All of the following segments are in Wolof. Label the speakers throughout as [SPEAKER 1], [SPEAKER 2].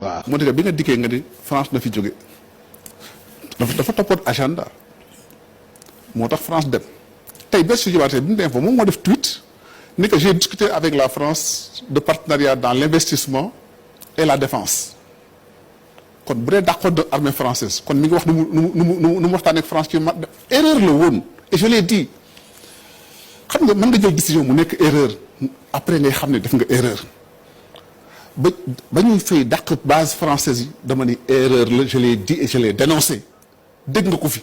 [SPEAKER 1] waaw
[SPEAKER 2] moo tax bi nga dikkee nga ni France na fi jóge dafa toppoon agenda moo tax France dem tey bés su jibaatee bi mu dem fa moom moo def tweet ni que j'ai discuté avec la France de partenariat dans l'investissement et la défense kon bu dee d'accord de armée française kon mi ngi wax nu mu waxtaanee ak France ci erreur la woon et je l'ai dit xam nga mën nga jël décision mu nekk erreur après ngay xam ne def nga erreur ba ñuy fay dàq base française yi dama ni erreur la je l'ai dit et je l'ai dénoncé dégg nga ko fi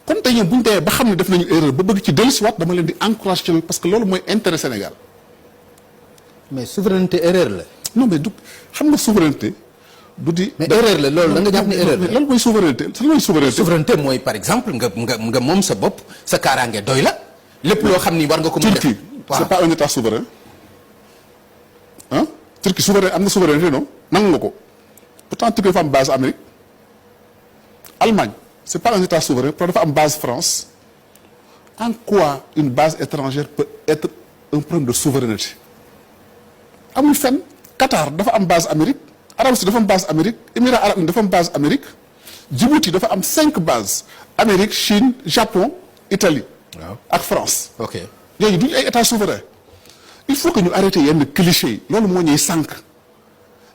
[SPEAKER 2] kon tey ñoom bu ñu demee ba xam ne def nañu erreur ba bëgg ci dellusiwaat dama leen di encourager ci loolu parce que loolu mooy intérêt Sénégal.
[SPEAKER 1] mais souveraineté erreur la.
[SPEAKER 2] non mais du xam nga souveraineté du di.
[SPEAKER 1] mais erreur la loolu da nga jàpp ni erreur la.
[SPEAKER 2] lan mooy souveraineté lan mooy souveraineté.
[SPEAKER 1] souveraineté mooy par exemple nga moom sa bopp sa kaaraange doy la lépp loo xam ni war nga ko mën a def.
[SPEAKER 2] Turquie c'est pas un état souverain ah Turquie souverain am na souveraineté non nangu nga ko pourtant Turquie dafa am base Amérique Allemagne c'est pas un état souverain pourtant dafa am base France en quoi une base étrangère peut être un problème de souveraineté amul fenn Qatar dafa am base Amérique Arabie Saoudite dafa am base Amérique Émirats arabes unis dafa am base Amérique Djibouti dafa am 5 bases Amérique Chine Japon Italie. waaw ak France.
[SPEAKER 1] ok
[SPEAKER 2] yooyu duñu ay état souverain il faut que ñu arrêté yenn cliché yi loolu moo ñuy sànq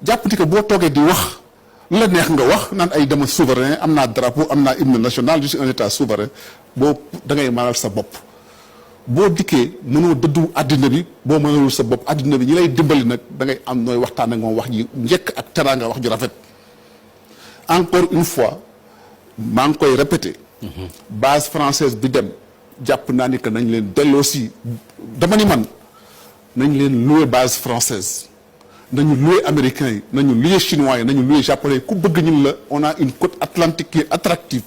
[SPEAKER 2] jàppati que boo toogee di wax la neex nga wax naan ay dama souverain am naa drapeau am naa hymne national je suis un état souverain boo da ngay maanal sa bopp boo dikkee mënoo dëddu àddina bi boo mënalul sa bopp àddina bi ñi lay dimbali nag da ngay am nooy waxtaan ak moom wax ji njëkk ak teraanga wax ju rafet encore une fois maa ngi koy répété base française bi dem jàpp naa ni que nañ leen delloo si dama ni man nañ leen louer base française nañu louer américains yi nañu louer chinois yi nañu louer japonais yi ku bëgg ñun la on a une côte atlantique qui est attractive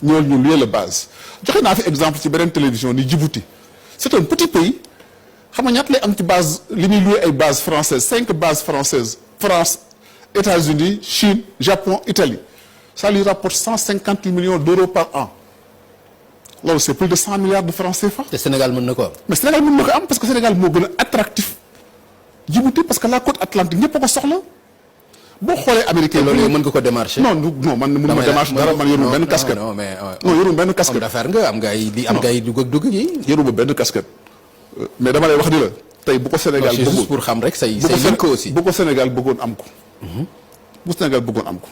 [SPEAKER 2] ñëwal ñu louer la base joxe naa fi exemple ci beneen télévision ni Djibouti c'est un petit pays xam nga ñaata lay am ci base li muy louer ay base française 5 bases françaises France États-Unis Chine Japon Italie ça lui rapporte 150 millions d'euros par an loolu c'est plus de 100 milliards de francs CFA.
[SPEAKER 1] te Sénégal mën na ko am.
[SPEAKER 2] mais Sénégal mën na ko am parce que Sénégal moo gën a attractif Djibouti parce que la côte atlantique ñëpp a ko soxla boo xoolee américain
[SPEAKER 1] loolu yow mën nga ko démarcher.
[SPEAKER 2] non man mënu ma démarche dara man yoruma benn casquette.
[SPEAKER 1] non mais
[SPEAKER 2] non yoruma benn casquette.
[SPEAKER 1] homme d'affaires nga am nga ay di am nga ay dugg ak dugg yi.
[SPEAKER 2] yoruma benn casquette mais dama lay wax ni la tey bu ko Sénégal bëggoon
[SPEAKER 1] pour xam rek say link aussi
[SPEAKER 2] bu ko Sénégal bëggoon am ko. bu Sénégal bëggoon am ko.